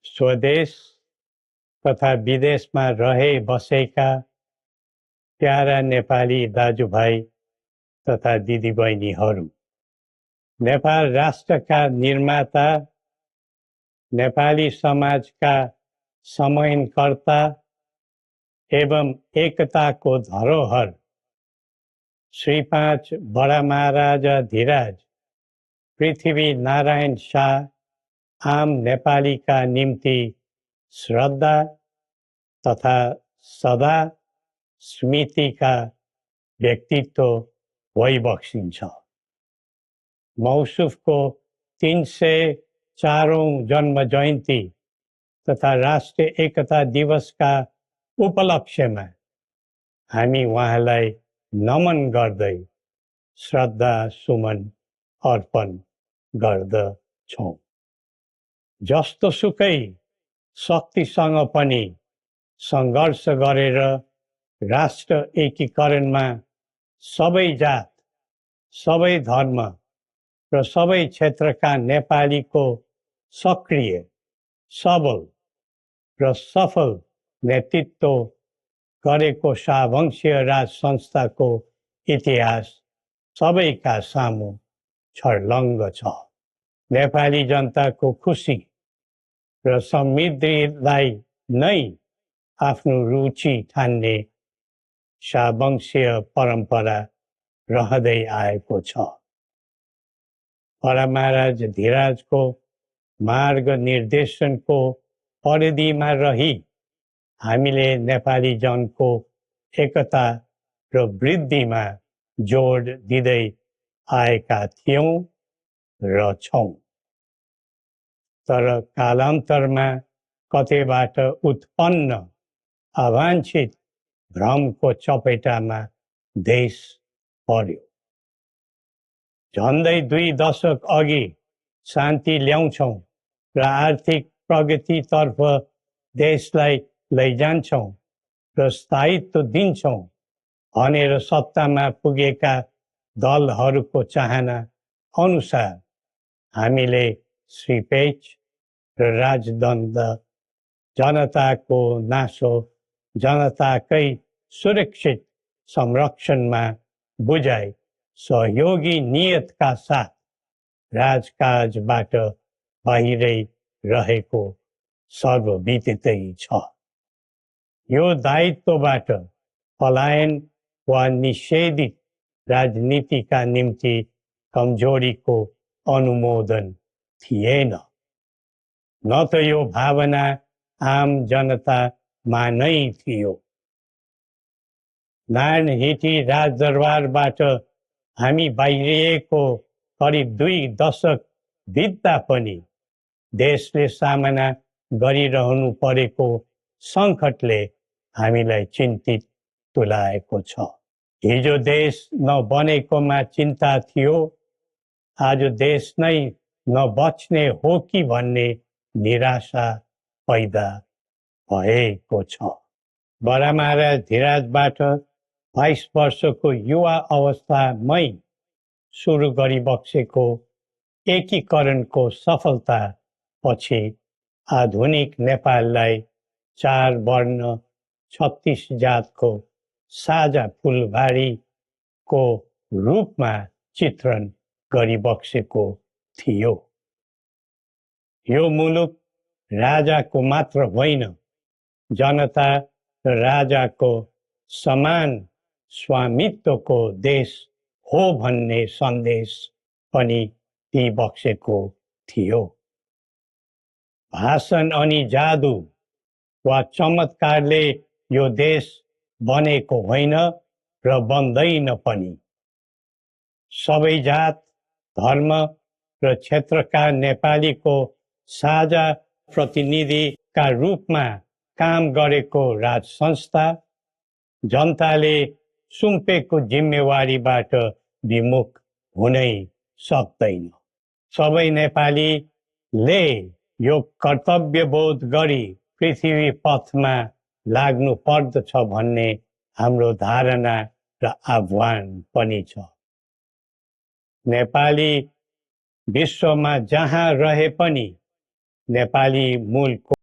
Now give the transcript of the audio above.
स्वदेश तथा विदेशमा रहे बसेका प्यारा नेपाली दाजुभाइ तथा दिदीबहिनीहरू, नेपाल राष्ट्रका निर्माता, नेपाली समाजका समन्वयकर्ता एवं एकताको धरोहर श्री 5 बडा महाराजा धीराज पृथ्वी नारायण शाह आम नेपालीका निम्ति श्रद्धा तथा सदा स्मृतिका व्यक्तित्व भइबक्सिन्छ। मौसुफको 304औं जन्म जयन्ती तथा राष्ट्रिय एकता दिवसका उपलक्ष्यमा हामी उहाँलाई नमन गर्दै श्रद्धा सुमन अर्पण गर्दछौँ। जस्तोसुकै शक्तिसँग पनि सङ्घर्ष गरेर राष्ट्र एकीकरणमा सबै जात, सबै धर्म र सबै क्षेत्रका नेपालीको सक्रिय, सबल र सफल नेतृत्व गरेको शाहवंशीय राज संस्थाको इतिहास सबैका सामु छर्लङ्ग छ। नेपाली जनताको खुसी र समृद्धिलाई नै आफ्नो रुचि ठान्ने शाहवंशीय परम्परा रहँदै आएको छ। बडा महाराज धीराजको मार्ग निर्देशनको परिधिमा रही हामीले नेपाली जनको एकता र वृद्धिमा जोड दिँदै आएका थियौँ र छौँ। तर कालान्तरमा कतैबाट उत्पन्न अवाञ्छित भ्रमको चपेटामा देश पर्यो। झन्डै 2 दशक अघि शान्ति ल्याउँछौँ र आर्थिक प्रगतितर्फ देशलाई लैजान्छौँ र स्थायित्व दिन्छौँ भनेर सत्तामा पुगेका दलहरूको चाहना अनुसार हामीले श्रीपेच र राजदण्ड जनताको नासो जनताकै सुरक्षित संरक्षणमा बुझाइ सहयोगी नियतका साथ राजकाजबाट बाहिरै रहेको सर्वविदितै छ। यो दायित्वबाट पलायन वा निषेधित राजनीतिका निम्ति कमजोरीको अनुमोदन थिएन, न त यो भावना आम जनतामा नै थियो। नारायणहिटी राजदरबारबाट हामी बाहिरिएको करिब 2 दशक बित्दा पनि देशले सामना गरिरहनु परेको सङ्कटले हामीलाई चिन्तित तुल्याएको छ। हिजो देश नबनेकोमा चिन्ता थियो, आज देश नै नबच्ने हो कि भन्ने निराशा पैदा भएको छ। बडा महाराज धीराजबाट 22 वर्षको युवा अवस्थामै सुरु गरिबक्सेको एकीकरणको सफलता पछि आधुनिक नेपाललाई 4 वर्ण 36 जातको साझा फुलबारीको रूपमा चित्रण गरिबक्सेको थियो। यो मुलुक राजाको मात्र होइन, जनता र राजाको समान स्वामित्वको देश हो भन्ने सन्देश पनि दिइबक्सेको थियो। भाषण अनि जादु वा चमत्कारले यो देश बनेको होइन र बन्दैन पनि। सबै जात, धर्म र क्षेत्रका नेपालीको साझा प्रतिनिधिका रूपमा काम गरेको राज संस्था जनताले सुम्पेको जिम्मेवारीबाट विमुख हुनै सक्दैन। सबै नेपालीले यो कर्तव्यबोध गरी पृथ्वी पथमा लाग्नु पर्दछ भन्ने हाम्रो धारणा र आह्वान पनि छ। नेपाली विश्वमा जहाँ रहे पनि नेपाली मूलको